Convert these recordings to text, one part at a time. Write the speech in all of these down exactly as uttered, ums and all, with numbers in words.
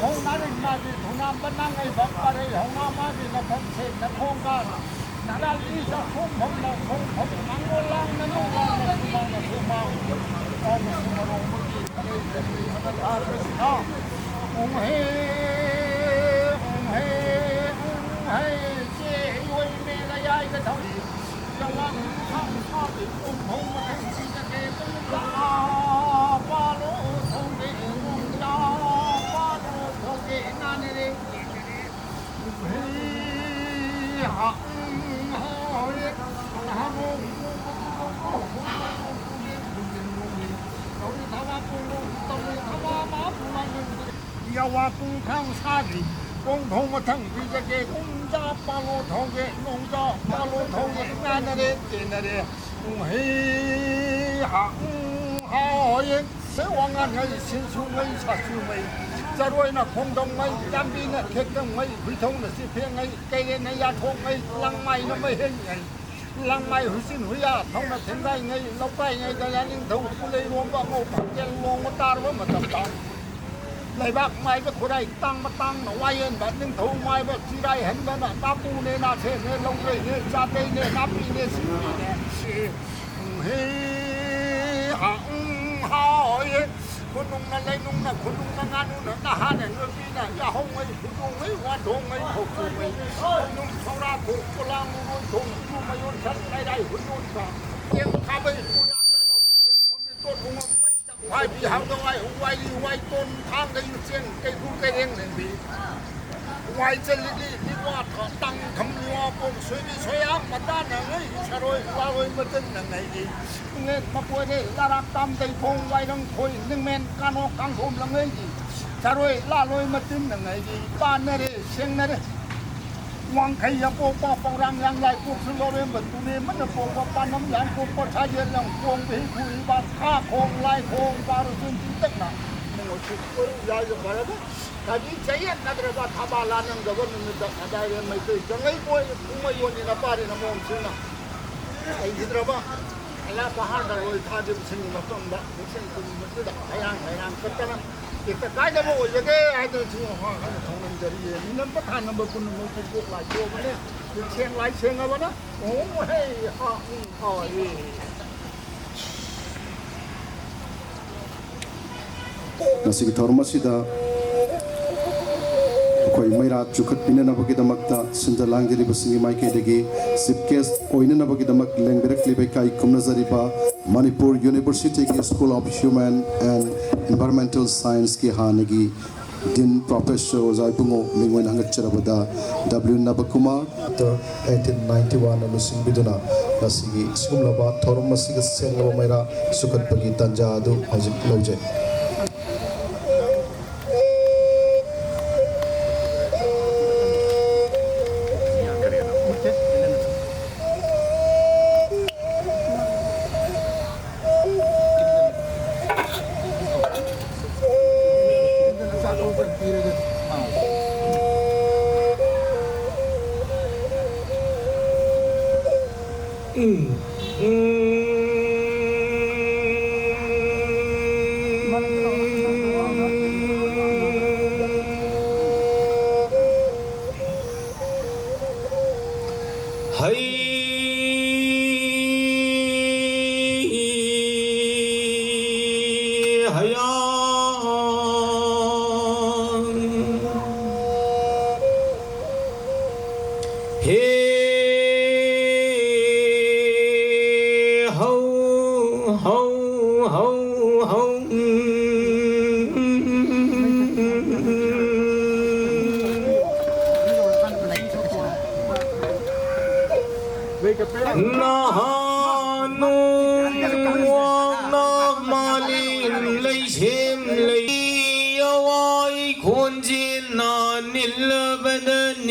ꯍꯧꯅꯥ ꯃꯥꯒꯤ ꯊꯧꯅꯥꯝꯕ ꯅꯪ ꯑꯩꯕ ꯄꯥꯔꯩ ꯍꯧꯅꯥ ꯃꯥꯒꯤ ꯂꯐꯝꯁꯦ ꯅꯈꯣꯡꯒ ꯅꯔꯥꯜꯂꯤ ꯆꯥꯛꯊꯣꯡꯐꯝ ꯂꯥꯎꯊꯣꯡꯐꯝ ꯃꯥꯡꯒꯣꯜ ꯂꯥꯡ ꯃꯅꯨꯡ ꯂꯥꯡꯅ ꯁꯨꯃꯥꯡꯅ ꯁꯨꯃꯥꯡ ꯀꯥꯎꯅꯁꯨ ꯃꯔꯣꯡꯕꯒꯤ ꯄꯔꯩ ꯂꯩꯔꯤ ꯃꯅ ꯊꯥꯔꯕꯁꯤꯅ ꯎꯡꯍꯦ ꯎꯡꯍꯦ ꯎꯡꯍꯦ ꯆꯦ ꯏꯔꯣꯏ ꯃꯦ ꯂꯌꯥꯏꯗ ꯊꯧꯔꯤ ꯌꯥꯋꯥꯡ ꯈꯥꯡ ꯁꯥꯕꯤ ꯎꯡꯍꯧ ꯃꯊꯪ ꯁꯤꯗꯒꯦ ꯀꯨꯝꯖꯥ ꯄꯥꯂꯣ ꯊꯧꯒꯦ ꯀꯨꯝꯖꯥ ꯄꯥꯂꯣ ꯊꯧꯒꯦ ꯅꯥꯅꯔꯦ ꯌꯥꯋꯥ ꯄꯨꯡ ꯈꯥꯡ ꯁꯥꯕꯤ ꯀꯣꯡ ꯊꯧ ꯃꯊꯪ ꯄꯤꯖꯒꯦ ꯀꯨꯝꯖꯥ ꯄꯥꯂꯣ ꯊꯧꯒꯦ ꯅꯣꯡꯖꯥ ꯄꯥꯂꯣ ꯊꯧꯒꯦ ꯉꯥꯅꯔꯦ ꯆꯦꯟꯅꯔꯦ ꯎꯍꯩ ꯍꯥ ꯎ ꯍꯥ ꯍꯣꯏ ꯁꯦ ꯋꯥꯉꯥꯟꯉꯩ ꯁꯤꯟꯁꯨꯉꯩ ꯁꯥꯁꯨꯉꯩ ꯆꯔꯣꯏꯅ ꯈꯣꯡꯗꯝꯉꯩ ꯂꯝꯕꯤꯅ ꯈꯦꯛꯇꯝꯉꯩ ꯍꯨꯏꯊꯧꯅ ꯆꯤꯐꯦꯡꯉꯩ ꯀꯩꯔꯦꯟꯅ ꯌꯥꯊꯣꯛꯉꯩ ꯂꯪꯃꯥꯏꯅ ꯃꯩꯍꯦꯟꯉꯩ ꯂꯪꯃꯥꯏ ꯍꯨꯏꯆꯤꯟ ꯍꯨꯏꯌꯥ ꯊꯧꯅ ꯊꯦꯡꯒꯥꯏꯉꯩ ꯂꯧꯀꯥꯏꯉꯩꯗ ꯌꯥꯅꯤꯡꯊꯧ ꯄꯨꯂꯩꯔꯣꯝꯕ ꯑꯉꯧ ꯐꯥꯛꯇꯦꯜ ꯂꯣꯡꯕ ꯇꯥꯔꯕ ꯃꯇꯝꯗ ꯂꯩꯕꯥꯛ ꯃꯥꯏꯕ ꯈꯨꯔꯥꯏ ꯇꯥꯡꯕ ꯇꯥꯡꯅ ꯋꯥꯌꯦꯟꯕ ꯅꯤꯡꯊꯧ ꯃꯥꯏꯕ ꯆꯤꯔꯥꯏ ꯍꯟꯕꯅ ꯅꯥꯄꯨꯅꯦ ꯅꯥꯊꯦꯅꯦ ꯂꯧꯗ꯭ꯔꯩꯅꯦ ꯆꯥꯇꯩꯅꯦ ꯅꯥꯄꯤꯅꯦ ꯁꯤꯡꯕꯤꯅꯦ ꯍꯤ ꯍꯥ ꯎꯝ ꯍꯥ ꯍꯣꯏ ꯈꯨꯅꯨꯡꯅ ꯂꯩꯅꯨꯡꯅ ꯈꯨꯅꯨꯡꯅ ꯉꯥꯅꯨꯅ ꯅꯍꯥꯅ ꯅꯨꯄꯤꯅ ꯌꯥꯍꯧꯉꯩ ꯈꯨꯗꯣꯡꯉꯩ ꯋꯥꯊꯣꯡꯉꯩ ꯈꯧꯇꯣꯡꯉꯩ ꯈꯨꯅꯨꯡ ꯁꯧꯔꯥ ꯊꯣꯡ ꯄꯣꯂꯥꯡ ꯃꯔꯣꯏ ꯊꯣꯡ ꯏꯔꯨ ꯃꯌꯣꯟ ꯁꯟ ꯂꯩꯔꯥꯏ ꯍꯨꯟꯗꯣꯟꯕ ꯆꯦꯡ ꯈꯥꯕꯩ ꯄꯣꯂꯥꯡꯗ ꯂꯧꯕꯨꯛ ꯕꯦꯛꯐꯝ ꯕꯦꯇꯣꯟ ꯎꯉꯝ ꯃꯩ ꯆꯥꯛ ꯍꯥꯏꯕꯤ ꯍꯥꯡꯗꯣꯡ ꯍꯥꯏ ꯎꯋꯥꯏ ꯎꯋꯥꯏ ꯇꯣꯟ ꯊꯥꯡꯗ ꯌꯨꯆꯦꯟ ꯀꯩꯀꯨ ꯀꯩꯔꯦꯡ ꯂꯦꯡꯕꯤ ꯋꯥꯏ ꯆꯜꯂꯤꯗꯤ ꯂꯤꯋꯥ ꯊ-, ꯇꯥꯡ ꯊꯝ ꯂꯤꯋꯥ ꯄꯣꯛ ꯁꯣꯏꯕꯤ ꯁꯣꯌꯥ ꯃꯇꯥꯅ ꯉꯩ ꯁꯔꯣꯏ ꯂꯥꯂꯣꯏ ꯃꯇꯟꯅ ꯉꯩꯒꯤ ꯉꯦꯠ ꯃꯀꯣꯏꯔꯦ ꯂꯔꯥꯛ ꯇꯥꯝꯗꯩ ꯊꯣꯡ ꯋꯥꯏꯔꯪ ꯈꯣꯏ ꯅꯤꯡꯃꯦꯟ ꯀꯥꯅꯣ ꯀꯥꯡꯈꯣꯝ ꯂꯪꯉꯩꯒꯤ ꯁꯔꯣꯏ ꯂꯥꯂꯣꯏ ꯃꯇꯤꯟꯅ ꯉꯩꯒꯤ ꯄꯥꯟꯅꯔꯦ ꯁꯦꯡꯅꯔꯦ꯫ ꯋꯥꯡꯈꯩ ꯑꯄꯣꯛꯄ ꯄꯧꯔꯥꯡ ꯌꯥꯡꯂꯥꯏ ꯄꯣꯛꯁꯨ ꯂꯧꯔꯦꯝꯕ ꯇꯨꯔꯦꯝꯕꯅ ꯄꯣꯛꯄ ꯄꯥꯟꯅꯝ ꯌꯥꯝ ꯄꯣꯛꯄ ꯁꯥꯖꯦꯜ ꯂꯪ ꯀꯣꯡꯕ ꯍꯩꯀꯨ ꯏꯕꯥ ꯈꯥ ꯈꯣꯡ ꯂꯥꯏ ꯈꯣꯡ ꯕꯥꯔꯨ ꯆꯨꯟ ꯇꯤꯟꯇꯛꯅ ꯅꯤꯡꯉꯣꯜ ꯁꯨ ꯌꯥꯏ ꯐꯔꯕ꯫ ꯀꯔꯤ ꯆꯌꯦꯠꯅꯗ꯭ꯔꯕ ꯊꯕꯥ ꯂꯥꯅꯤꯡꯗꯕ ꯅꯨꯃꯤꯠꯇ ꯁꯗꯥꯏꯔꯦ ꯃꯩꯇꯩ ꯀꯪꯂꯩꯕꯣꯏ ꯄꯨꯡꯃꯩ ꯌꯣꯟꯅꯤꯅ ꯄꯥꯔꯤꯅ ꯃꯑꯣꯡꯁꯤꯡꯅ ꯂꯩꯈꯤꯗ꯭ꯔꯕ ꯑꯂꯥ ꯄꯍꯥꯔꯗ ꯂꯣꯏ ꯊꯥꯈꯤꯕꯁꯤꯡꯒꯤ ꯃꯐꯝꯗ ꯂꯤꯁꯤꯡ ꯀꯨꯟꯃꯔꯤꯗ ꯍꯩꯔꯥꯡ ꯍꯩꯔꯥꯡ ꯀꯠꯇꯅ ꯇꯦꯛꯇ ꯀꯥꯏꯗꯕ ꯑꯣꯏꯖꯒꯦ ꯍꯥꯏꯗꯅ ꯁꯤ ꯋꯥꯍꯪ ꯑꯩꯅ ꯊꯧꯅꯤꯖꯔꯤꯌꯦ꯫ ꯃꯤꯅꯝꯕ ꯊꯥꯅꯕ ꯄꯨꯝꯅꯃꯛꯄꯨ ꯀꯣꯛ ꯂꯥꯏ ꯆꯣꯕꯅꯦ꯫ ꯁꯦꯡ ꯂꯥꯏ ꯁꯦꯡꯉꯕꯅ ꯑꯣ ꯍꯩ ꯍꯥ ꯎꯝ ꯍꯥ ꯌꯦ꯫ ꯉꯁꯤꯒꯤ ꯊꯧꯔꯝ ꯑꯁꯤꯗ ꯑꯩꯈꯣꯏ ꯃꯩꯔꯥ ꯆꯨꯈꯠꯄꯤꯅꯅꯕꯒꯤꯗꯃꯛꯇ ꯁꯤꯟꯖ ꯂꯥꯡꯖꯔꯤꯕꯁꯤꯡꯒꯤ ꯃꯥꯏꯀꯩꯗꯒꯤ ꯆꯤꯐ ꯒꯦꯁ ꯑꯣꯏꯅꯅꯕꯒꯤꯗꯃꯛ ꯂꯦꯡꯕꯤꯔꯛꯂꯤꯕ ꯏꯀꯥꯏ ꯈꯨꯝꯅꯖꯔꯤꯕ ꯃꯅꯤꯄꯨꯔ ꯌꯨꯅꯤꯚꯔꯁꯤꯇꯤꯒꯤ school of human and environmental ꯁꯥꯏꯟꯁꯀꯤ ꯍꯥꯟꯅꯒꯤ ꯗꯤꯟ ꯄ꯭ꯔꯣꯐꯦꯁꯔ ꯑꯣꯖꯥ ꯏꯕꯨꯡꯉꯣ ꯃꯤꯡ ꯑꯣꯏꯅ ꯍꯪꯒꯠꯆꯔꯕꯗ ꯗꯕ꯭ꯂꯤꯎ ꯅꯕꯀꯨꯃꯥꯔ꯫ ꯑꯩꯠꯇꯤꯟ ꯅꯥꯏꯟꯇꯤ ꯋꯥꯟꯅ ꯂꯨꯆꯤꯡꯕꯤꯗꯨꯅ ꯉꯁꯤꯒꯤ ꯁꯤꯒꯨꯝꯂꯕ ꯊꯧꯔꯝ ꯑꯁꯤꯒ ꯁꯦꯡꯂꯕ ꯃꯩꯔꯥ ꯆꯨꯈꯠꯄꯒꯤ ꯇꯥꯟꯖꯥ ꯑꯗꯨ ꯍꯧꯖꯤꯛ ꯂꯧꯖꯩ꯫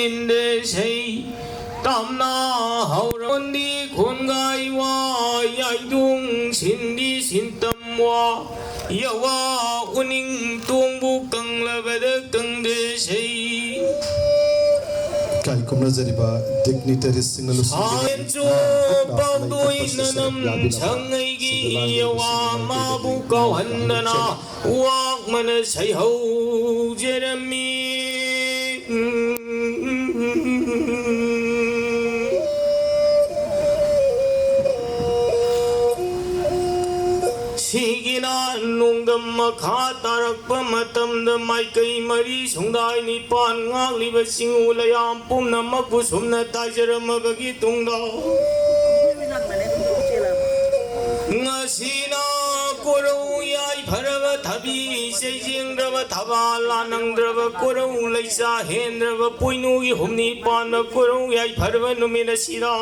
ꯏꯟꯗꯦꯁꯩ ꯇꯝꯅ ꯍꯧꯔꯣꯟꯗꯤ ꯈꯣꯟꯒꯥꯏ ꯋꯥ ꯌꯥꯏꯗꯨꯡ ꯁꯤꯟꯗꯤ ꯁꯤꯟꯇꯝ ꯋꯥ ꯌꯋꯥ ꯎꯅꯤꯡ ꯇꯣꯡꯕꯨ ꯀꯪꯂꯕꯗ ꯀꯪꯗꯦꯁꯩ꯫ ꯏꯀꯥꯏ ꯈꯨꯝꯅꯖꯔꯤꯕ dignitaries ꯁꯤꯡꯅ ꯂꯨꯆꯤꯡꯕꯤꯔꯕ ꯁꯥꯟꯆꯣ ꯏꯃꯥ ꯃꯍꯥꯛꯅ ꯄꯥꯎꯗꯣꯏ ꯂꯩꯈꯠꯄꯁꯤꯗ ꯅꯅꯝ ꯌꯥꯕꯤꯅꯕ ꯁꯪꯉꯩꯒꯤ ꯁꯤꯗ ꯂꯥꯡꯂꯤꯕ ꯌꯋꯥ ꯏꯆꯤꯟ ꯏꯅꯥꯎ ꯃꯥꯕꯨ ꯀꯩꯊꯩ ꯀꯥꯎꯍꯟꯗꯅ ꯃꯌꯥꯝ ꯋꯥꯛꯃꯅ ꯁꯩꯍꯧꯖꯔꯝꯃꯤ꯫ ꯁꯤꯒꯤꯅ ꯅꯣꯡꯗꯝ ꯃꯈꯥ ꯇꯥꯔꯛꯄ ꯃꯇꯝꯗ ꯃꯥꯏꯀꯩ ꯃꯔꯤ ꯁꯨꯡꯗꯥꯏ ꯅꯤꯄꯥꯟ ꯉꯥꯛꯂꯤꯕ ꯆꯤꯡꯎ ꯂꯩꯌꯥꯝ ꯄꯨꯝꯅꯃꯛꯄꯨ ꯁꯨꯝꯅ ꯇꯥꯏꯖꯔꯝꯃꯕꯒꯤ ꯇꯨꯡꯗ, ꯉꯁꯤꯅ ꯀꯣꯔꯧ ꯌꯥꯏꯐꯔꯕ ꯊꯕꯤ ꯆꯩꯖꯦꯡꯗ꯭ꯔꯕ ꯊꯕꯥꯜ ꯂꯥꯅꯪꯗ꯭ꯔꯕ ꯀꯣꯔꯧ ꯂꯩꯆꯥ ꯍꯦꯟꯗ꯭ꯔꯕ ꯄꯣꯏꯅꯨꯒꯤ ꯍꯨꯝꯅꯤ ꯄꯥꯟꯕ ꯀꯣꯔꯧ ꯌꯥꯏꯐꯔꯕ ꯅꯨꯃꯤꯠ ꯑꯁꯤꯗ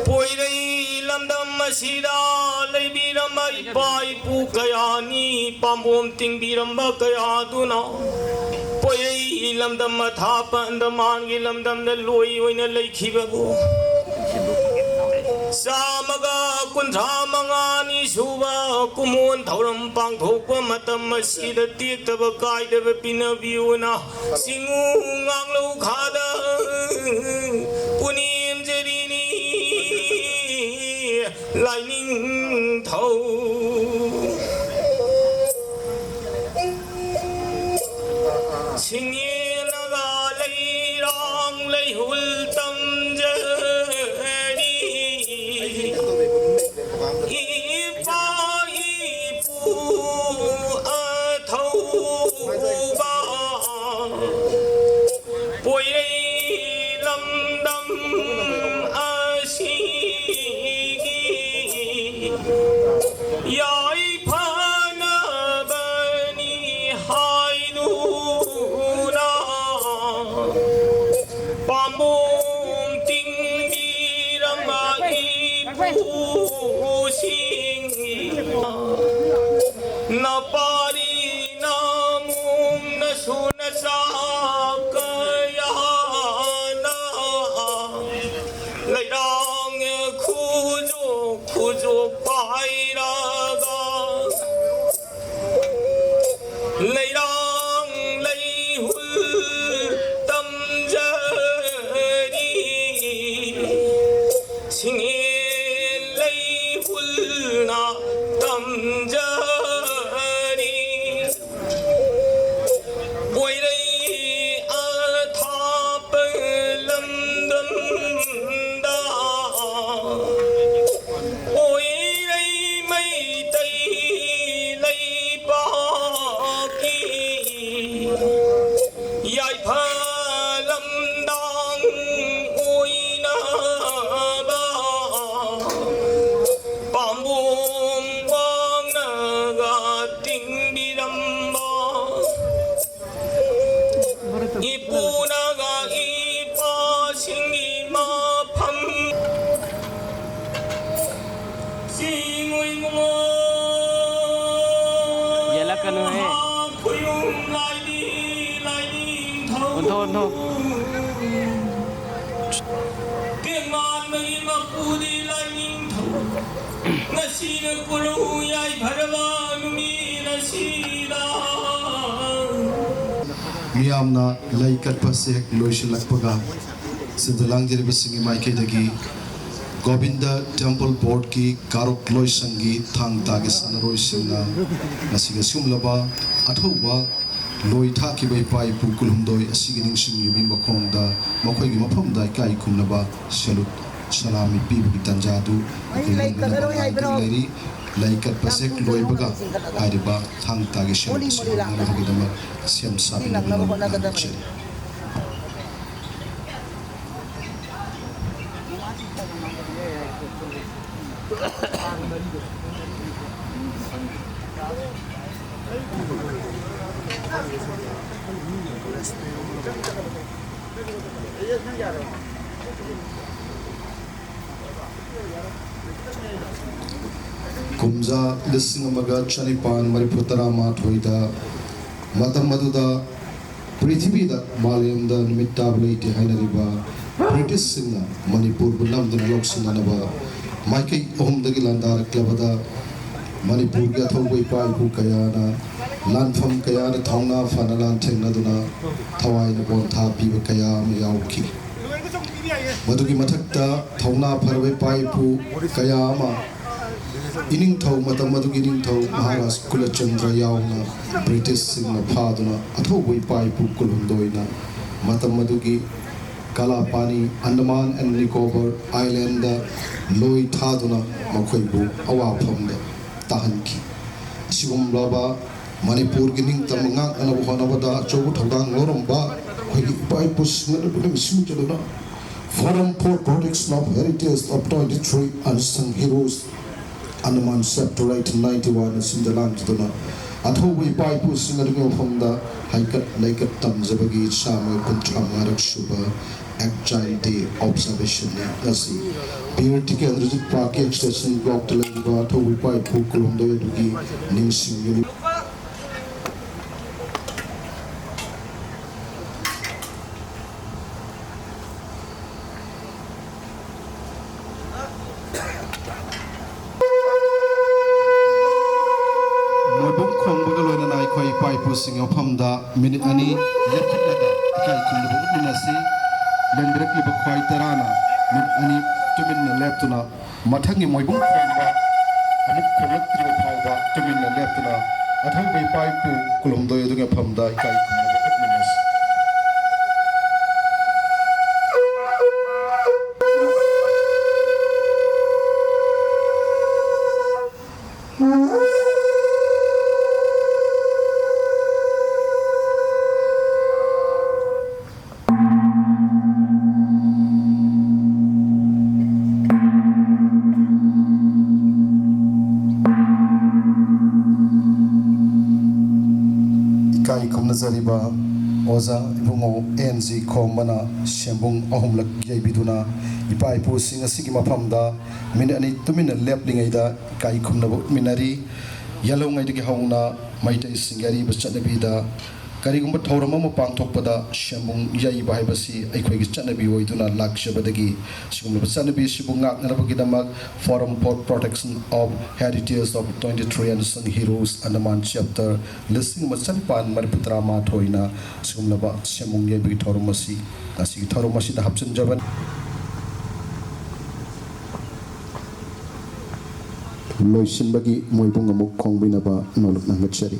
ꯄꯣꯏꯔꯩ ꯂꯝꯗꯝ ꯑꯁꯤꯗ ꯂꯩꯕꯤꯔꯝꯕ ꯏꯄꯥ ꯏꯄꯨ ꯀꯌꯥꯅꯤ ꯄꯥꯝꯕꯣꯝ ꯇꯤꯡꯕꯤꯔꯝꯕ ꯀꯌꯥ ꯑꯗꯨꯅ ꯄꯣꯏꯔꯩ ꯂꯝꯗꯝ ꯑꯊꯥꯞꯄ ꯑꯟꯗꯃꯥꯟꯒꯤ ꯂꯝꯗꯝꯗ ꯂꯣꯏ ꯑꯣꯏꯅ ꯂꯩꯈꯤꯕꯕꯨ ꯆꯥꯝꯃꯒ ꯀꯨꯟꯊ꯭ꯔꯥ ꯃꯉꯥꯅꯤ ꯁꯨꯕ ꯀꯨꯝꯑꯣꯟ ꯊꯧꯔꯝ ꯄꯥꯡꯊꯣꯛꯄ ꯃꯇꯝ ꯑꯁꯤꯗ ꯇꯦꯛꯇꯕ ꯀꯥꯏꯗꯕ ꯄꯤꯅꯕꯤꯌꯨꯅ ꯆꯤꯡꯎ ꯉꯥꯡꯂꯧ ꯈꯥꯗ ꯄꯨꯅꯦꯝꯖꯔꯤꯅꯤ꯫ ꯂꯥꯏꯅꯤꯡꯊꯧ ꯁꯤꯡꯌꯦꯜꯂꯒ ꯂꯩꯔꯥꯡ ꯂꯩꯍꯨꯜ ꯇꯝꯖꯔꯤ꯫ ꯏꯄꯥ ꯏꯄꯨ ꯑꯊꯧꯕ ꯄꯣꯏꯔꯩ ꯂꯝꯗꯝ ꯑꯁꯤꯒꯤ ꯌꯥꯏꯐꯅꯕꯅꯤ ꯍꯥꯏꯗꯨꯅ ꯄꯥꯝꯕꯣꯝ ꯇꯤꯡꯕꯤꯔꯝꯕ ꯏꯄꯨꯁꯤꯡ ꯅꯄꯥꯔꯤ ꯅꯃꯨꯝ ꯅꯁꯨ ꯅꯆꯥ ꯂꯩꯔꯥꯡ ꯈꯨꯖꯣꯛ ꯈꯨꯖꯣꯛ ꯄꯥꯏꯔꯒ ꯂꯩꯔꯥꯡ ꯂꯩꯍꯨꯜ ꯇꯝꯖꯔꯤ꯫ ꯁꯤꯡꯉꯦꯜ ꯂꯩꯍꯨꯜꯅ ꯇꯝꯖꯔꯤ꯫ ꯄꯣꯏꯔꯩ ꯑꯊꯥꯞꯄ ꯂꯝꯗꯝꯗ ꯄꯣꯏꯔꯩ ꯃꯩꯇꯩ ꯂꯩꯄꯥꯛꯀꯤ ꯌꯥꯏꯐ ꯂꯝꯗꯥꯡ ꯑꯣꯏꯅꯕ ꯄꯥꯝꯕꯣꯝ ꯋꯥꯡꯅꯒ ꯇꯤꯡꯕꯤꯔꯝꯕ ꯏꯄꯨꯅꯒ ꯏꯄꯥꯁꯤꯡꯒꯤ ꯃꯐꯝ ꯆꯤꯡ ꯑꯣꯏꯃꯣ ꯌꯦꯜꯂꯛꯀꯅꯨꯍꯦ꯫ ꯈꯨꯌꯨꯝ ꯂꯥꯏꯗꯤ ꯂꯥꯏꯅꯤꯡꯊꯧ ꯑꯣꯟꯊꯣꯛ, ꯑꯣꯟꯊꯣꯛ꯫ ꯇꯦꯡꯃꯥꯟꯕꯒꯤ ꯃꯄꯨꯗꯤ ꯂꯥꯏꯅꯤꯡꯊꯧ꯫ ꯉꯁꯤꯅ ꯀꯣꯔꯧ ꯌꯥꯏꯐꯔꯕ ꯅꯨꯃꯤꯠ ꯑꯁꯤꯗ ꯃꯤꯌꯥꯝꯅ ꯂꯩ ꯀꯠꯄꯁꯦ ꯍꯦꯛ ꯂꯣꯏꯁꯤꯜꯂꯛꯄꯒ, ꯁꯤꯗ ꯂꯥꯡꯖꯔꯤꯕꯁꯤꯡꯒꯤ ꯃꯥꯏꯀꯩꯗꯒꯤ ꯒꯣꯕꯤꯟꯗ ꯇꯦꯝꯄꯜ ꯕꯣꯔꯗꯀꯤ ꯀꯥꯔꯣꯛ ꯂꯣꯏꯁꯪꯒꯤ ꯊꯥꯡ ꯇꯥꯒꯤ ꯁꯥꯟꯅꯔꯣꯏꯁꯤꯡꯅ ꯉꯁꯤꯒꯤ ꯑꯁꯤꯒꯨꯝꯂꯕ ꯑꯊꯧꯕ ꯂꯣꯏ ꯊꯥꯈꯤꯕ ꯏꯄꯥ ꯏꯄꯨ ꯀꯨꯟꯍꯨꯝꯗꯣꯏ ꯑꯁꯤꯒꯤ ꯅꯤꯡꯁꯤꯡ ꯌꯨꯕꯤ ꯃꯈꯣꯡꯗ ꯃꯈꯣꯏꯒꯤ ꯃꯐꯝꯗ ꯏꯀꯥꯏ ꯈꯨꯝꯅꯕ ꯁꯦꯂꯨꯠ ꯁꯂꯥꯃꯤ ꯄꯤꯕꯒꯤ ꯇꯟꯖꯥ ꯑꯗꯨ ꯑꯩꯈꯣꯏ ꯂꯧꯅꯅꯕ ꯉꯥꯏꯗꯨꯅ ꯂꯩꯔꯤ꯫ ꯂꯩ ꯀꯠꯄꯁꯦ ꯂꯣꯏꯕꯒ ꯍꯥꯏꯔꯤꯕ ꯊꯥꯡ ꯇꯥꯒꯤ ꯁꯦꯂꯨꯠ ꯑꯁꯤ ꯂꯧꯅꯅꯕꯒꯤꯗꯃꯛ ꯁꯦꯝ ꯁꯥꯕꯤꯅꯕ ꯉꯥꯏꯖꯔꯤ꯫ ꯀꯨꯝꯖꯥ ꯂꯤꯁꯤꯡ ꯑꯃꯒ ꯆꯅꯤꯄꯥꯟ ꯃꯔꯤꯐꯨ ꯇꯔꯥꯃꯥꯊꯣꯏꯗ ꯃꯇꯝ ꯑꯗꯨꯗ ꯄ꯭ꯔꯤꯊꯤꯕꯤꯗ, ꯃꯥꯂꯦꯝꯗ ꯅꯨꯃꯤꯠ ꯇꯥꯕ ꯂꯩꯇꯦ ꯍꯥꯏꯅꯔꯤꯕ ꯕ꯭ꯔꯤꯇꯤꯁꯁꯤꯡꯅ ꯃꯅꯤꯄꯨꯔꯕꯨ ꯅꯝꯗꯨꯅ ꯂꯧꯁꯤꯟꯅꯅꯕ ꯃꯥꯏꯀꯩ ꯑꯍꯨꯝꯗꯒꯤ ꯂꯥꯟꯗꯥꯔꯛꯂꯕꯗ, ꯃꯅꯤꯄꯨꯔꯒꯤ ꯑꯊꯧꯕ ꯏꯄꯥ ꯏꯄꯨ ꯀꯌꯥꯅ, ꯂꯥꯟꯐꯝ ꯀꯌꯥꯗ ꯊꯧꯅꯥ ꯐꯅ ꯂꯥꯟꯊꯦꯡꯅꯗꯨꯅ ꯊꯋꯥꯏꯅ ꯄꯣꯟꯊꯥ ꯄꯤꯕ ꯀꯌꯥ ꯑꯃ ꯌꯥꯎꯈꯤ꯫ ꯃꯗꯨꯒꯤ ꯃꯊꯛꯇ, ꯊꯧꯅꯥ ꯐꯔꯕ ꯏꯄꯥ ꯏꯄꯨ ꯀꯌꯥ ꯑꯃ, ꯏꯅꯤꯡꯊꯧ, ꯃꯇꯝ ꯑꯗꯨꯒꯤ ꯏꯅꯤꯡꯊꯧ ꯃꯍꯥꯔꯥꯖ ꯀꯨꯂꯆꯟꯗ꯭ꯔ ꯌꯥꯎꯅ ꯕ꯭ꯔꯤꯇꯤꯁꯁꯤꯡꯅ ꯐꯥꯗꯨꯅ ꯑꯊꯧꯕ ꯏꯄꯥ ꯏꯄꯨ ꯀꯨꯟꯍꯨꯝꯗꯣꯏꯅ ꯃꯇꯝ ꯑꯗꯨꯒꯤ ꯀꯥꯂꯥꯄꯥꯅꯤ, ꯑꯟꯗꯃꯥꯟ ꯑꯦꯟ ꯅꯤꯀꯣꯕꯔ ꯑꯥꯏꯂꯦꯟꯗ ꯂꯣꯏ ꯊꯥꯗꯨꯅ ꯃꯈꯣꯏꯕꯨ ꯑꯋꯥꯐꯝꯗ ꯇꯥꯍꯟꯈꯤ꯫ ꯑꯁꯤꯒꯨꯝꯂꯕ ꯃꯅꯤꯄꯨꯔꯒꯤ ꯅꯤꯡꯇꯝꯕ ꯉꯥꯛꯅꯅꯕ ꯍꯣꯠꯅꯕꯗ ꯑꯆꯧꯕ ꯊꯧꯗꯥꯡ ꯂꯧꯔꯝꯕ ꯑꯩꯈꯣꯏꯒꯤ ꯏꯄꯥ ꯏꯄꯨꯁꯤꯡ ꯑꯗꯨꯕꯨ ꯅꯤꯡꯁꯤꯡꯖꯗꯨꯅ, Forum for Protection of Heritage of twenty-three Unsung Heroes Andaman Chapter eight ninety-one ꯁꯤꯡꯗ ꯂꯥꯡꯈꯤꯗꯨꯅ ꯑꯊꯧꯕ ꯏꯄꯥ ꯏꯄꯨꯁꯤꯡ ꯑꯗꯨꯒꯤ ꯃꯐꯝꯗ ꯍꯩꯀꯠ ꯂꯩꯀꯠ ꯇꯝꯖꯕꯒꯤ ꯆꯥꯝꯃꯒ ꯀꯨꯟꯊ꯭ꯔꯥ ꯃꯉꯥꯔꯛ ꯁꯨꯕ Exile Day Observation ꯅꯤ ꯉꯁꯤ꯫ ꯕꯤꯔ ꯇꯤꯀꯦꯟꯗ꯭ꯔꯖꯤꯠ ꯄꯥꯔꯛꯀꯤ extension blockꯇ ꯂꯩꯔꯤꯕ ꯑꯊꯧꯕ ꯏꯄꯥ ꯏꯄꯨ ꯀꯨꯟꯍꯨꯝꯗꯣꯏ ꯑꯗꯨꯒꯤ ꯅꯤꯡꯁꯤꯡꯕꯅꯤ꯫ ꯃꯣꯏꯕꯨꯡ ꯈꯣꯡꯕꯒ ꯂꯣꯏꯅꯅ ꯑꯩꯈꯣꯏ ꯏꯄꯥ ꯏꯄꯨꯁꯤꯡꯒꯤ ꯃꯐꯝꯗ ꯃꯤꯅꯤꯠ ꯑꯅꯤ ꯂꯦꯞꯈꯠꯂꯒ ꯏꯀꯥꯏ ꯈꯨꯝꯅꯕ ꯎꯠꯃꯤꯟꯅꯁꯤ꯫ ꯂꯦꯡꯕꯤꯔꯛꯂꯤꯕ ꯈ꯭ꯋꯥꯏ ꯇꯔꯥꯅ ꯃꯤꯅꯤꯠ ꯑꯅꯤ ꯇꯨꯃꯤꯟꯅ ꯂꯦꯞꯇꯨꯅ ꯃꯊꯪꯒꯤ ꯃꯣꯏꯕꯨꯡ ꯈꯣꯡꯕ ꯑꯃꯨꯛ ꯈꯣꯡꯂꯛꯇ꯭ꯔꯤꯕ ꯐꯥꯎꯕ ꯇꯨꯃꯤꯟꯅ ꯂꯦꯞꯇꯨꯅ ꯑꯊꯧꯕ ꯏꯄꯥ ꯏꯄꯨ ꯀꯨꯟꯍꯨꯝꯗꯣꯏ ꯑꯗꯨꯒꯤ ꯃꯐꯝꯗ ꯏꯀꯥꯏ ꯈꯨꯝꯅꯕ ꯎꯠꯃꯤꯟꯅꯁꯤ꯫ ꯏꯀꯥꯏ ꯈꯨꯝꯅꯖꯔꯤꯕ ꯑꯣꯖꯥ ꯏꯕꯨꯡꯉꯣ ꯑꯦꯟ ꯖꯤ ꯈꯣꯝꯕꯅ ꯁꯦꯝꯕꯨꯡ ꯑꯍꯨꯝꯂꯛ ꯌꯩꯕꯤꯗꯨꯅ ꯏꯄꯥ ꯏꯄꯨꯁꯤꯡ ꯑꯁꯤꯒꯤ ꯃꯐꯝꯗ ꯃꯤꯅꯤꯠ ꯑꯅꯤ ꯇꯨꯃꯤꯟꯅ ꯂꯦꯞꯂꯤꯉꯩꯗ ꯏꯀꯥꯏ ꯈꯨꯝꯅꯕ ꯎꯠꯃꯤꯟꯅꯔꯤ꯫ ꯌꯦꯜꯍꯧꯉꯩꯗꯒꯤ ꯍꯧꯅ ꯃꯩꯇꯩꯁꯤꯡꯒꯤ ꯑꯔꯤꯕ ꯆꯠꯅꯕꯤꯗ ꯀꯔꯤꯒꯨꯝꯕ ꯊꯧꯔꯝ ꯑꯃ ꯄꯥꯡꯊꯣꯛꯄꯗ ꯁꯦꯝꯕꯨꯡ ꯌꯩꯕ ꯍꯥꯏꯕꯁꯤ ꯑꯩꯈꯣꯏꯒꯤ ꯆꯠꯅꯕꯤ ꯑꯣꯏꯗꯨꯅ ꯂꯥꯛꯆꯕꯗꯒꯤ, ꯁꯤꯒꯨꯝꯂꯕ ꯆꯠꯅꯕꯤ ꯑꯁꯤꯕꯨ ꯉꯥꯛꯅꯅꯕꯒꯤꯗꯃꯛ Forum for Protection of Heritage of Twenty-three Unsung Heroes Andaman Chapter ꯂꯤꯁꯤꯡ ꯑꯃ ꯆꯅꯤꯄꯥꯟ ꯃꯔꯤꯐꯨ ꯇꯔꯥ ꯃꯥꯊꯣꯏꯅ ꯁꯤꯒꯨꯝꯂꯕ ꯁꯦꯝꯕꯨꯡ ꯌꯩꯕꯒꯤ ꯊꯧꯔꯝ ꯑꯁꯤ ꯉꯁꯤꯒꯤ ꯊꯧꯔꯝ ꯑꯁꯤꯗ ꯍꯥꯞꯆꯤꯟꯖꯕꯅꯤ꯫ ꯂꯣꯏꯁꯤꯟꯕꯒꯤ ꯃꯣꯏꯕꯨꯡ ꯑꯃꯨꯛ ꯈꯣꯡꯕꯤꯅꯕ ꯅꯣꯂꯨꯛꯅ ꯍꯪꯒꯠꯆꯔꯤ꯫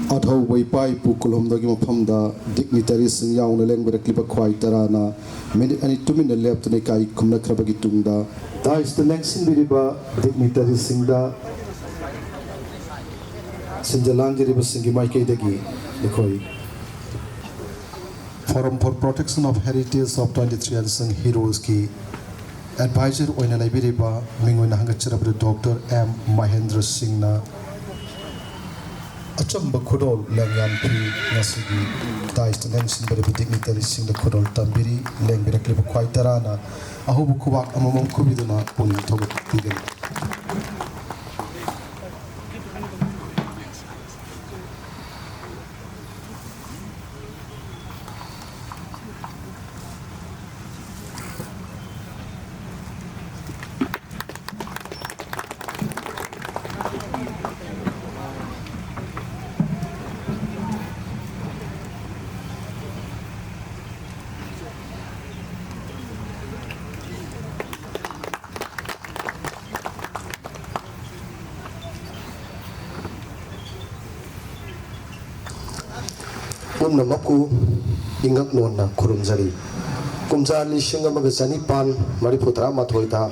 ꯑꯊꯧꯕ ꯏꯄꯥ ꯏꯄꯨ ꯀꯨꯜꯍꯨꯝꯗꯣꯏꯒꯤ ꯃꯐꯝꯗ dignitaryꯁꯤꯡ ꯌꯥꯎꯅ ꯂꯦꯡꯕꯤꯔꯛꯂꯤꯕ ꯈ꯭ꯋꯥꯏ ꯇꯔꯥꯅ ꯃꯤꯅꯤꯠ ꯑꯅꯤ ꯇꯨꯃꯤꯟꯅ ꯂꯦꯞꯇꯨꯅ ꯏꯀꯥꯏ ꯈꯨꯝꯅꯈ꯭ꯔꯕꯒꯤ ꯇꯨꯡꯗ, dais ꯇ ꯂꯦꯡꯁꯤꯟꯕꯤꯔꯤꯕ dignitaryꯁꯤꯡꯗ ꯁꯤꯟꯖ ꯂꯥꯡꯖꯔꯤꯕꯁꯤꯡꯒꯤ ꯃꯥꯏꯀꯩꯗꯒꯤ ꯑꯩꯈꯣꯏ Forum for Protection of Heritage of Twenty-three Unsung Heroes ꯀꯤ advisor ꯑꯣꯏꯅ ꯂꯩꯕꯤꯔꯤꯕ ꯃꯤꯡ ꯑꯣꯏꯅ ꯍꯪꯒꯠꯆꯔꯕꯗ ꯗꯣꯛꯇꯔ ꯑꯦꯝ ꯃꯍꯦꯟꯗ꯭ꯔ ꯁꯤꯡꯅ ꯑꯆꯝꯕ ꯈꯨꯗꯣꯜ ꯂꯦꯡꯌꯥꯟ ꯐꯤ ꯉꯁꯤꯒꯤ dais ꯇ ꯂꯦꯡꯁꯤꯟꯕꯤꯔꯤꯕ dignitaryꯁꯤꯡꯗ ꯈꯨꯗꯣꯜ ꯇꯝꯕꯤꯔꯤ꯫ ꯂꯦꯡꯕꯤꯔꯛꯂꯤꯕ ꯈ꯭ꯋꯥꯏ ꯇꯔꯥꯅ ꯑꯍꯧꯕ ꯈꯨꯕꯥꯛ ꯑꯃꯃꯝ ꯈꯨꯕꯤꯗꯨꯅ ꯄꯨꯛꯅꯤꯡ ꯊꯧꯒꯠꯄꯤꯒꯅꯤ꯫ ꯄꯨꯝꯅꯃꯛꯄꯨ ꯏꯉꯛ ꯅꯣꯟꯅ ꯈꯨꯔꯨꯝꯖꯔꯤ꯫ ꯀꯨꯝꯖꯥ ꯂꯤꯁꯤꯡ ꯑꯃꯒ ꯆꯅꯤꯄꯥꯟ ꯃꯔꯤꯐꯨ ꯇꯔꯥꯃꯥꯊꯣꯏꯗ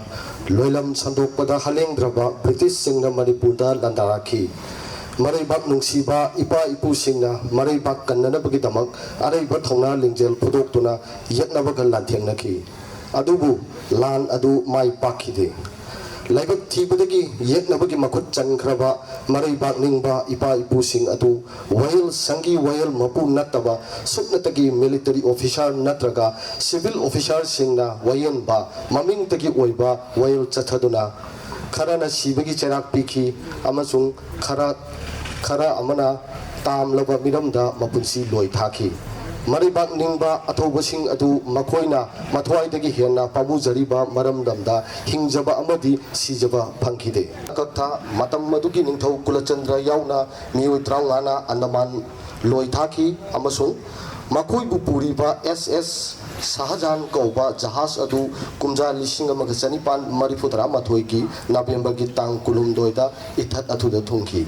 ꯂꯣꯏꯂꯝ ꯁꯟꯗꯣꯛꯄꯗ ꯍꯜꯂꯦꯡꯗ꯭ꯔꯕ ꯕ꯭ꯔꯤꯇꯤꯁꯁꯤꯡꯅ ꯃꯅꯤꯄꯨꯔꯗ ꯂꯥꯟꯗꯥꯔꯛꯈꯤ꯫ ꯃꯔꯩꯕꯥꯛ ꯅꯨꯡꯁꯤꯕ ꯏꯄꯥ ꯏꯄꯨꯁꯤꯡꯅ ꯃꯔꯩꯕꯥꯛ ꯀꯟꯅꯅꯕꯒꯤꯗꯃꯛ ꯑꯔꯩꯕ ꯊꯧꯅꯥ ꯂꯤꯡꯖꯦꯜ ꯐꯨꯗꯣꯛꯇꯨꯅ ꯌꯦꯠꯅꯕꯒ ꯂꯥꯟꯊꯦꯡꯅꯈꯤ꯫ ꯑꯗꯨꯕꯨ ꯂꯥꯟ ꯑꯗꯨ ꯃꯥꯏ ꯄꯥꯛꯈꯤꯗꯦ꯫ ꯂꯥꯏꯕꯛ ꯊꯤꯕꯗꯒꯤ ꯌꯦꯠꯅꯕꯒꯤ ꯃꯈꯨꯠ ꯆꯟꯈ꯭ꯔꯕ ꯃꯔꯩꯕꯥꯛ ꯅꯤꯡꯕ ꯏꯄꯥ ꯏꯄꯨꯁꯤꯡ ꯑꯗꯨ ꯋꯥꯌꯦꯜ ꯁꯪꯒꯤ ꯋꯥꯌꯦꯜ ꯃꯄꯨ ꯅꯠꯇꯕ ꯁꯨꯞꯅꯇꯒꯤ ꯃꯤꯂꯤꯇꯔꯤ ꯑꯣꯐꯤꯁꯥꯔ ꯅꯠꯇ꯭ꯔꯒ ꯁꯤꯚꯤꯜ ꯑꯣꯐꯤꯁꯥꯔꯁꯤꯡꯅ ꯋꯥꯌꯦꯟꯕ ꯃꯃꯤꯡꯇꯒꯤ ꯑꯣꯏꯕ ꯋꯥꯌꯦꯜ ꯆꯠꯊꯗꯨꯅ ꯈꯔꯅ ꯁꯤꯕꯒꯤ ꯆꯩꯔꯥꯛ ꯄꯤꯈꯤ ꯑꯃꯁꯨꯡ ꯈꯔ, ꯈꯔ ꯑꯃꯅ ꯇꯥꯝꯂꯕ ꯃꯤꯔꯝꯗ ꯃꯄꯨꯟꯁꯤ ꯂꯣꯏ ꯊꯥꯈꯤ꯫ ꯃꯔꯩꯕꯥꯛ ꯅꯤꯡꯕ ꯑꯊꯧꯕꯁꯤꯡ ꯑꯗꯨ ꯃꯈꯣꯏꯅ ꯃꯊ꯭ꯋꯥꯏꯗꯒꯤ ꯍꯦꯟꯅ ꯄꯥꯝꯃꯨꯖꯔꯤꯕ ꯃꯔꯝꯗꯝꯗ ꯍꯤꯡꯖꯕ ꯑꯃꯗꯤ ꯁꯤꯖꯕ ꯐꯪꯈꯤꯗꯦ꯫ ꯀꯛꯊꯥ ꯃꯇꯝ ꯑꯗꯨꯒꯤ ꯅꯤꯡꯊꯧ ꯀꯨꯂꯆꯟꯗ꯭ꯔ ꯌꯥꯎꯅ ꯃꯤꯑꯣꯏ ꯇꯔꯥꯃꯉꯥꯅ ꯑꯟꯗꯃꯥꯟ ꯂꯣꯏ ꯊꯥꯈꯤ ꯑꯃꯁꯨꯡ ꯃꯈꯣꯏꯕꯨ ꯄꯨꯔꯤꯕ ꯑꯦꯁ ꯑꯦꯁ ꯁꯍꯥꯖꯥꯟ ꯀꯧꯕ ꯖꯍꯥꯖ ꯑꯗꯨ ꯀꯨꯝꯖꯥ ꯂꯤꯁꯤꯡ ꯑꯃꯒ ꯆꯅꯤꯄꯥꯟ ꯃꯔꯤꯐꯨ ꯇꯔꯥꯃꯥꯊꯣꯏꯒꯤ ꯅꯕꯦꯝꯕꯔꯒꯤ ꯇꯥꯡ ꯀꯨꯟꯍꯨꯝꯗꯣꯏꯗ ꯏꯊꯠ ꯑꯊꯨꯗ ꯊꯨꯡꯈꯤ꯫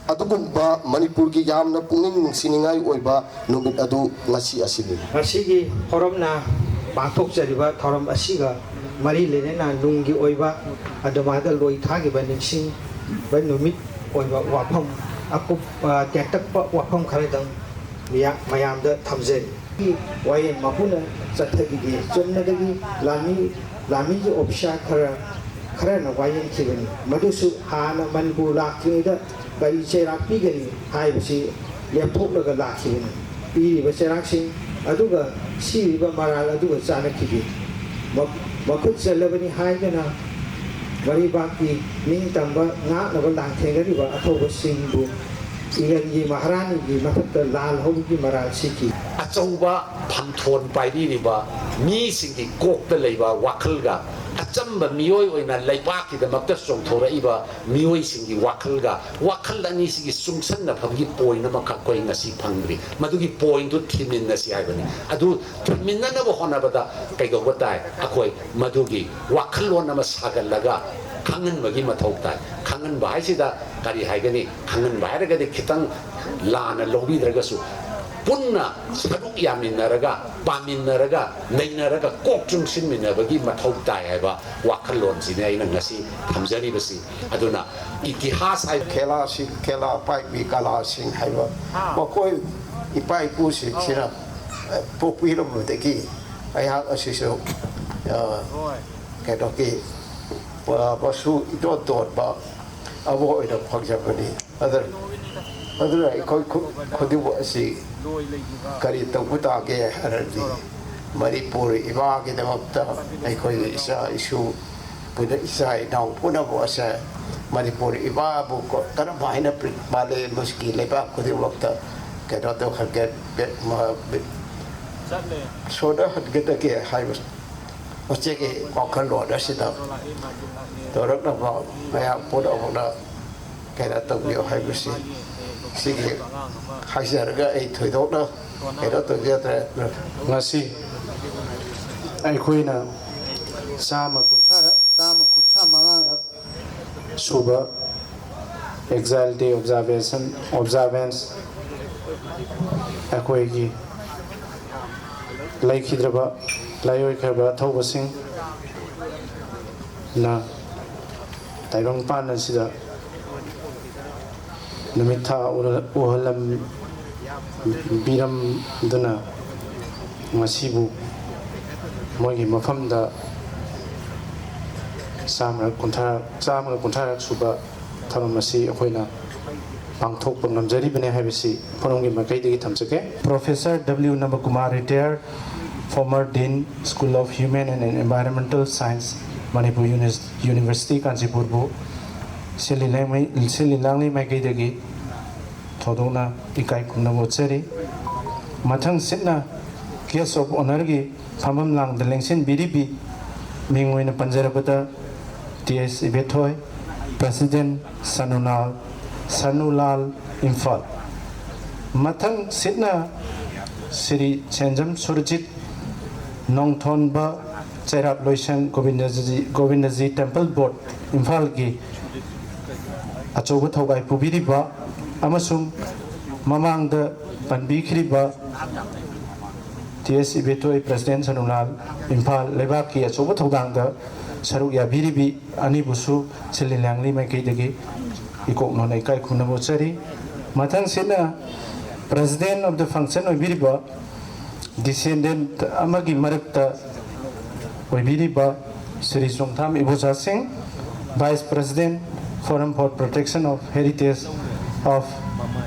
ꯑꯗꯨꯒꯨꯝꯕ ꯃꯅꯤꯄꯨꯔꯒꯤ ꯌꯥꯝꯅ ꯄꯨꯛꯅꯤꯡ ꯅꯨꯡꯁꯤꯅꯤꯡꯉꯥꯏ ꯑꯣꯏꯕ ꯅꯨꯃꯤꯠ ꯑꯗꯨ ꯉꯁꯤ ꯑꯁꯤꯅꯤ꯫ ꯉꯁꯤꯒꯤ ꯐꯣꯔꯝꯅ ꯄꯥꯡꯊꯣꯛꯆꯔꯤꯕ ꯊꯧꯔꯝ ꯑꯁꯤꯒ ꯃꯔꯤ ꯂꯩꯅꯅ ꯅꯨꯡꯒꯤ ꯑꯣꯏꯕ ꯑꯗꯨꯃꯥꯏꯅ ꯂꯣꯏ ꯊꯥꯈꯤꯕ ꯅꯤꯡꯁꯤꯡꯕ ꯅꯨꯃꯤꯠ ꯑꯣꯏꯕ ꯋꯥꯐꯝ ꯑꯀꯨꯞ-, ꯑ, ꯇꯦꯟꯇꯛꯄ ꯋꯥꯐꯝ ꯈꯔꯗꯪ ꯃꯤꯌꯥ-, ꯃꯌꯥꯝꯗ ꯊꯝꯖꯔꯤ꯫ ꯋꯥꯌꯦꯜ ꯃꯄꯨꯅ ꯆꯠꯊꯈꯤꯗꯦ꯫ ꯆꯨꯝꯅꯗꯒꯤ ꯂꯥꯟꯃꯤ, ꯂꯥꯟꯃꯤꯒꯤ ꯑꯣꯐꯤꯁꯥꯔ ꯈꯔ, ꯈꯔꯅ ꯋꯥꯌꯦꯜꯈꯤꯕꯅꯤ꯫ ꯃꯗꯨꯁꯨ ꯍꯥꯟꯅ ꯃꯅꯤꯄꯨꯔ ꯂꯥꯛꯇ꯭ꯔꯤꯉꯩꯗ ꯀꯔꯤ ꯆꯩꯔꯥꯛ ꯄꯤꯒꯅꯤ ꯍꯥꯏꯕꯁꯤ ꯂꯦꯞꯊꯣꯛꯂꯒ ꯂꯥꯛꯈꯤꯕꯅꯤ꯫ ꯄꯤꯔꯤꯕ ꯆꯩꯔꯥꯛꯁꯤꯡ ꯑꯗꯨꯒ ꯁꯤꯔꯤꯕ ꯃꯔꯥꯜ ꯑꯗꯨꯒ ꯆꯥꯟꯅꯈꯤꯗꯦ꯫ ꯃ-, ꯃꯈꯨꯠ ꯆꯜꯂꯕꯅꯤ ꯍꯥꯏꯗꯨꯅ ꯃꯔꯩꯕꯥꯛꯀꯤ ꯅꯤꯡꯇꯝꯕ ꯉꯥꯛꯅꯕ ꯂꯥꯟꯊꯦꯡꯅꯔꯤꯕ ꯑꯊꯧꯕꯁꯤꯡꯕꯨ ꯏꯪꯂꯦꯟꯒꯤ ꯃꯍꯥꯔꯥꯅꯤꯒꯤ ꯃꯊꯛꯇ ꯂꯥꯜ ꯍꯧꯕꯒꯤ ꯃꯔꯥꯜ ꯁꯤꯈꯤ꯫ ꯑꯆꯧꯕ ꯐꯝꯊꯣꯟ ꯄꯥꯏꯕꯤꯔꯤꯕ ꯃꯤꯁꯤꯡꯒꯤ ꯀꯣꯛꯇ ꯂꯩꯕ ꯋꯥꯈꯜꯒ ꯑꯆꯝꯕ ꯃꯤꯑꯣꯏ ꯑꯣꯏꯅ ꯂꯩꯕꯥꯛꯀꯤꯗꯃꯛꯇ ꯆꯣꯡꯊꯣꯔꯛꯏꯕ ꯃꯤꯑꯣꯏꯁꯤꯡꯒꯤ ꯋꯥꯈꯜꯒ, ꯋꯥꯈꯜ ꯑꯅꯤꯁꯤꯒꯤ ꯆꯨꯡꯁꯟꯅꯐꯝꯒꯤ ꯄꯣꯏꯟ ꯑꯃꯈꯛ ꯑꯩꯈꯣꯏ ꯉꯁꯤ ꯐꯪꯗ꯭ꯔꯤ꯫ ꯃꯗꯨꯒꯤ ꯄꯣꯏꯟꯗꯨ ꯊꯤꯃꯤꯟꯅꯁꯤ ꯍꯥꯏꯕꯅꯤ꯫ ꯑꯗꯨ ꯊꯤꯃꯤꯟꯅꯅꯕ ꯍꯣꯠꯅꯕꯗ ꯀꯩꯗꯧꯕ ꯇꯥꯏ? ꯑꯩꯈꯣꯏ ꯃꯗꯨꯒꯤ ꯋꯥꯈꯜꯂꯣꯟ ꯑꯃ ꯁꯥꯒꯠꯂꯒ ꯈꯪꯍꯟꯕꯒꯤ ꯃꯊꯧ ꯇꯥꯏ꯫ ꯈꯪꯍꯟꯕ ꯍꯥꯏꯁꯤꯗ ꯀꯔꯤ ꯍꯥꯏꯒꯅꯤ? ꯈꯪꯍꯟꯕ ꯍꯥꯏꯔꯒꯗꯤ ꯈꯤꯇꯪ ꯂꯥꯟꯅ ꯂꯧꯕꯤꯗ꯭ꯔꯒꯁꯨ, ꯄꯨꯟꯅ ꯁꯔꯨꯛ ꯌꯥꯃꯤꯟꯅꯔꯒ, ꯄꯥꯃꯤꯟꯅꯔꯒ, ꯅꯩꯅꯔꯒ ꯀꯣꯛ ꯆꯨꯡꯁꯤꯟꯃꯤꯟꯅꯕꯒꯤ ꯃꯊꯧ ꯇꯥꯏ ꯍꯥꯏꯕ ꯋꯥꯈꯜꯂꯣꯟꯁꯤꯅꯤ ꯑꯩꯅ ꯉꯁꯤ ꯊꯝꯖꯔꯤꯕꯁꯤ꯫ ꯑꯗꯨꯅ ꯏꯇꯤꯍꯥꯁ ꯍꯥꯏꯕ ꯈꯦꯂꯥꯁꯤꯡ, ꯈꯦꯂꯥ ꯄꯥꯏꯕꯤ ꯀꯂꯥꯁꯤꯡ ꯍꯥꯏꯕ ꯃꯈꯣꯏ ꯏꯄꯥ ꯏꯄꯨꯁꯤꯡꯁꯤꯅ, ꯑ, ꯄꯣꯛꯄꯤꯔꯝꯕꯗꯒꯤ ꯑꯩꯍꯥꯛ ꯑꯁꯤꯁꯨ, ꯑ, ꯀꯩꯅꯣꯒꯤ, ꯑ, ꯃꯁꯨ ꯏꯇꯣꯟ ꯇꯣꯟꯕ ꯑꯃ ꯑꯣꯏꯅ ꯐꯪꯖꯕꯅꯤ꯫ ꯑꯗꯨꯅ, ꯑꯗꯨꯅ ꯑꯩꯈꯣꯏ ꯈꯨ-, ꯈꯨꯗꯤꯡꯃꯛ ꯑꯁꯤ ꯀꯔꯤ ꯇꯧꯕ ꯇꯥꯒꯦ ꯍꯥꯏꯔꯗꯤ, ꯃꯅꯤꯄꯨꯔ ꯏꯃꯥꯒꯤꯗꯃꯛꯇ ꯑꯩꯈꯣꯏꯒꯤ ꯏꯆꯥ ꯏꯁꯨ ꯄꯨꯅ-, ꯏꯆꯥ ꯏꯅꯥꯎ ꯄꯨꯝꯅꯃꯛ ꯑꯁꯦ ꯃꯅꯤꯄꯨꯔ ꯏꯃꯥꯕꯨ ꯀ-, ꯀꯔꯝ ꯍꯥꯏꯅ ꯄ꯭ꯔꯤ-, ꯃꯥꯂꯦꯝꯒꯤ ꯂꯩꯕꯥꯛ ꯈꯨꯗꯤꯡꯃꯛꯇ ꯀꯩꯅꯣ ꯇꯧꯍꯟꯒꯦ, ꯕꯦ-, ꯃ-, ꯕꯦ-, ꯁꯣꯟꯅꯍꯟꯒꯗꯒꯦ ꯍꯥꯏꯕ ꯃꯁꯤꯒꯤ ꯋꯥꯈꯜꯂꯣꯟ ꯑꯁꯤꯗ ꯇꯧꯔꯛꯅꯕ ꯃꯌꯥꯝ ꯄꯨꯝꯅꯃꯛꯅ ꯀꯩꯅꯣ ꯇꯧꯕꯤꯌꯨ ꯍꯥꯏꯕꯁꯤ, ꯁꯤꯒꯤ ꯍꯥꯏꯖꯔꯒ ꯑꯩ ꯊꯣꯏꯗꯣꯛꯅ ꯀꯩꯅꯣ ꯇꯧꯖꯗ꯭ꯔꯦ꯫ ꯉꯁꯤ ꯑꯩꯈꯣꯏꯅ ꯆꯥꯝꯃ ꯀꯨꯟꯊ꯭ꯔꯥ, ꯆꯥꯝꯃ ꯀꯨꯟꯊ꯭ꯔꯥ ꯃꯉꯥꯔꯛ ꯁꯨꯕ Exile Day observation, observance ꯑꯩꯈꯣꯏꯒꯤ ꯂꯩꯈꯤꯗ꯭ꯔꯕ, ꯂꯥꯏꯑꯣꯏꯈ꯭ꯔꯕ ꯑꯊꯧꯕꯁꯤꯡꯅ ꯇꯥꯏꯕꯪ ꯄꯥꯟ ꯑꯁꯤꯗ ꯅꯨꯃꯤꯠ ꯊꯥ ꯎꯍꯜꯂꯝ-, ꯕꯤꯔꯝꯗꯨꯅ ꯉꯁꯤꯕꯨ ꯃꯣꯏꯒꯤ ꯃꯐꯝꯗ ꯆꯥꯝꯃꯒ ꯀꯨꯟꯊ꯭ꯔꯥ, ꯆꯥꯝꯃꯒ ꯀꯨꯟꯊ꯭ꯔꯥꯔꯛ ꯁꯨꯕ ꯊꯧꯔꯝ ꯑꯁꯤ ꯑꯩꯈꯣꯏꯅ ꯄꯥꯡꯊꯣꯛꯄ ꯉꯝꯖꯔꯤꯕꯅꯤ ꯍꯥꯏꯕꯁꯤ ꯄꯨꯝꯅꯃꯛꯀꯤ ꯃꯥꯏꯀꯩꯗꯒꯤ ꯊꯝꯖꯒꯦ꯫ Professor W Nandakumar, retired former Dean, School of Human and Environmental Science, Manipur Uni-, University, ꯀꯥꯟꯆꯤꯄꯨꯔꯕꯨ ꯁꯤꯜꯂꯤ ꯂꯥꯡꯂꯤ-, ꯁꯤꯜꯂꯤ ꯂꯥꯡꯂꯤ ꯃꯥꯏꯀꯩꯗꯒꯤ ꯊꯣꯏꯗꯣꯛꯅ ꯏꯀꯥꯏ ꯈꯨꯝꯅꯕ ꯎꯠꯆꯔꯤ꯫ ꯃꯊꯪ ꯁꯤꯠꯅ Guest of Honourꯒꯤ ꯐꯝꯐꯝ ꯂꯥꯡꯗ ꯂꯦꯡꯁꯤꯟꯕꯤꯔꯤꯕꯤ, ꯃꯤꯡ ꯑꯣꯏꯅ ꯄꯟꯖꯔꯕꯗ, ꯇꯤ ꯑꯦꯁ ꯏꯕꯦꯊꯣꯏ, President, ꯁꯅꯨꯂꯥꯜ, ꯁꯅꯨꯂꯥꯜ, ꯏꯝꯐꯥꯜ꯫ ꯃꯊꯪ ꯁꯤꯠꯅ ꯁ꯭ꯔꯤ ꯁꯦꯟꯖꯝ ꯁꯨꯔꯖꯤꯠ, ꯅꯣꯡꯊꯣꯟꯕ ꯆꯩꯔꯥꯛ ꯂꯣꯏꯁꯪ, ꯒꯣꯕꯤꯟꯗꯖꯤ, ꯒꯣꯕꯤꯟꯗꯖꯤ Temple Board, ꯏꯝꯐꯥꯜꯒꯤ ꯑꯆꯧꯕ ꯊꯧꯒꯥꯏ ꯄꯨꯕꯤꯔꯤꯕ ꯑꯃꯁꯨꯡ ꯃꯃꯥꯡꯗ ꯄꯟꯕꯤꯈ꯭ꯔꯤꯕ ꯇꯤ ꯑꯦꯁ ꯏꯕꯦꯇꯣꯏ, ꯄ꯭ꯔꯁꯤꯗꯦꯟ ꯁꯅꯨꯂꯥꯜ, ꯏꯝꯐꯥꯜ ꯂꯩꯕꯥꯛꯀꯤ ꯑꯆꯧꯕ ꯊꯧꯗꯥꯡꯗ ꯁꯔꯨꯛ ꯌꯥꯕꯤꯔꯤꯕꯤ ꯑꯅꯤꯕꯨꯁꯨ ꯁꯤꯜꯂꯤ ꯂꯥꯡꯂꯤ ꯃꯥꯏꯀꯩꯗꯒꯤ ꯏꯀꯣꯛ ꯅꯣꯟꯅ ꯏꯀꯥꯏ ꯈꯨꯝꯅꯕ ꯎꯠꯆꯔꯤ꯫ ꯃꯊꯪꯁꯤꯅ President of the Function ꯑꯣꯏꯕꯤꯔꯤꯕ descendant ꯑꯃꯒꯤ ꯃꯔꯛꯇ ꯑꯣꯏꯕꯤꯔꯤꯕ ꯁ꯭ꯔꯤ ꯆꯣꯡꯊꯥꯝ ꯏꯕꯣꯆꯥ ꯁꯤꯡ, Vice President, Forum for Protection of Heritage of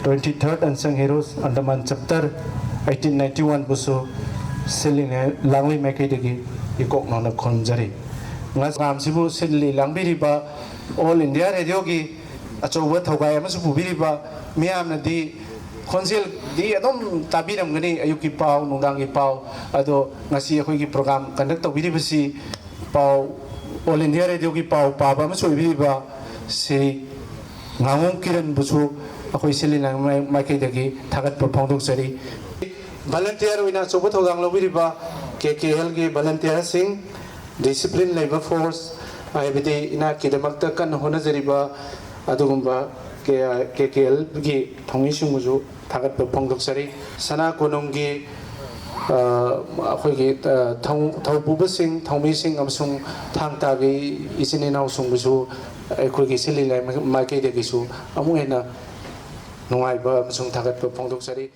twenty-third Unsung Heroes, Andaman Chapter, eighteen ninety-one ꯕꯨꯁꯨ ꯁꯤꯜꯂꯤ ꯂꯥꯡꯂꯤ ꯃꯥꯏꯀꯩꯗꯒꯤ ꯏꯀꯣꯛ ꯅꯣꯟꯅ ꯈꯨꯔꯨꯝꯖꯔꯤ꯫ ꯉꯁꯤ ꯄ꯭ꯔꯣꯒ꯭ꯔꯥꯝꯁꯤꯕꯨ ꯁꯤꯜꯂꯤ ꯂꯥꯡꯕꯤꯔꯤꯕ All India Radio ꯒꯤ ꯑꯆꯧꯕ ꯊꯧꯒꯥꯏ ꯑꯃꯁꯨ ꯄꯨꯕꯤꯔꯤꯕ ꯃꯤꯌꯥꯝꯅꯗꯤ ꯈꯣꯟꯖꯦꯜꯗꯤ ꯑꯗꯨꯝ ꯇꯥꯕꯤꯔꯝꯒꯅꯤ, ꯑꯌꯨꯛꯀꯤ ꯄꯥꯎ, ꯅꯨꯡꯗꯥꯡꯒꯤ ꯄꯥꯎ꯫ ꯑꯗꯣ ꯉꯁꯤ ꯑꯩꯈꯣꯏꯒꯤ ꯄ꯭ꯔꯣꯒ꯭ꯔꯥꯝ ꯀꯟꯗꯛ ꯇꯧꯕꯤꯔꯤꯕꯁꯤ ꯄꯥꯎ, All India Radio ꯒꯤ ꯄꯥꯎ ꯄꯥꯕ ꯑꯃꯁꯨ ꯑꯣꯏꯕꯤꯔꯤꯕ ꯁ꯭ꯔꯤ ꯉꯥꯉꯣꯝ ꯀꯤꯔꯟꯕꯨꯁꯨ ꯑꯩꯈꯣꯏ ꯁꯤꯜꯂꯤ ꯂꯥꯡꯂꯤ ꯃꯥꯏꯀꯩꯗꯒꯤ ꯊꯥꯒꯠꯄ ꯐꯣꯡꯗꯣꯛꯆꯔꯤ꯫ ꯚꯣꯂꯨꯟꯇꯤꯌꯔ ꯑꯣꯏꯅ ꯑꯆꯧꯕ ꯊꯧꯗꯥꯡ ꯂꯧꯕꯤꯔꯤꯕ ꯀꯦ ꯀꯦ ꯑꯦꯜꯒꯤ ꯚꯣꯂꯨꯟꯇꯤꯌꯔꯁꯤꯡ, ꯗꯤꯁꯤꯄ꯭ꯂꯤꯟ ꯂꯩꯕ ꯐꯣꯔꯁ, ꯍꯥꯏꯕꯗꯤ ꯏꯅꯥꯠꯀꯤꯗꯃꯛꯇ ꯀꯟꯅ ꯍꯣꯠꯅꯖꯔꯤꯕ ꯑꯗꯨꯒꯨꯝꯕ ꯀꯦ ꯀꯦ ꯑꯦꯜꯒꯤ ꯊꯧꯃꯤꯁꯤꯡꯕꯨꯁꯨ ꯊꯥꯒꯠꯄ ꯐꯣꯡꯗꯣꯛꯆꯔꯤ꯫ ꯁꯅꯥ ꯀꯣꯅꯨꯡꯒꯤ, ꯑ, ꯑꯩꯈꯣꯏꯒꯤ, ꯑ, ꯊꯧ-, ꯊꯧꯄꯨꯕꯁꯤꯡ, ꯊꯧꯃꯤꯁꯤꯡ ꯑꯃꯁꯨꯡ ꯊꯥꯡ ꯇꯥꯒꯤ ꯏꯆꯤꯟ ꯏꯅꯥꯎꯁꯤꯡꯕꯨꯁꯨ ꯑꯩꯈꯣꯏꯒꯤ ꯁꯤꯜꯂꯤ ꯂꯥꯡꯂꯤ ꯃꯥꯏꯀꯩꯗꯒꯤꯁꯨ ꯑꯃꯨꯛ ꯍꯦꯟꯅ ꯅꯨꯡꯉꯥꯏꯕ ꯑꯃꯁꯨꯡ ꯊꯥꯒꯠꯄ ꯐꯣꯡꯗꯣꯛꯆꯔꯤ꯫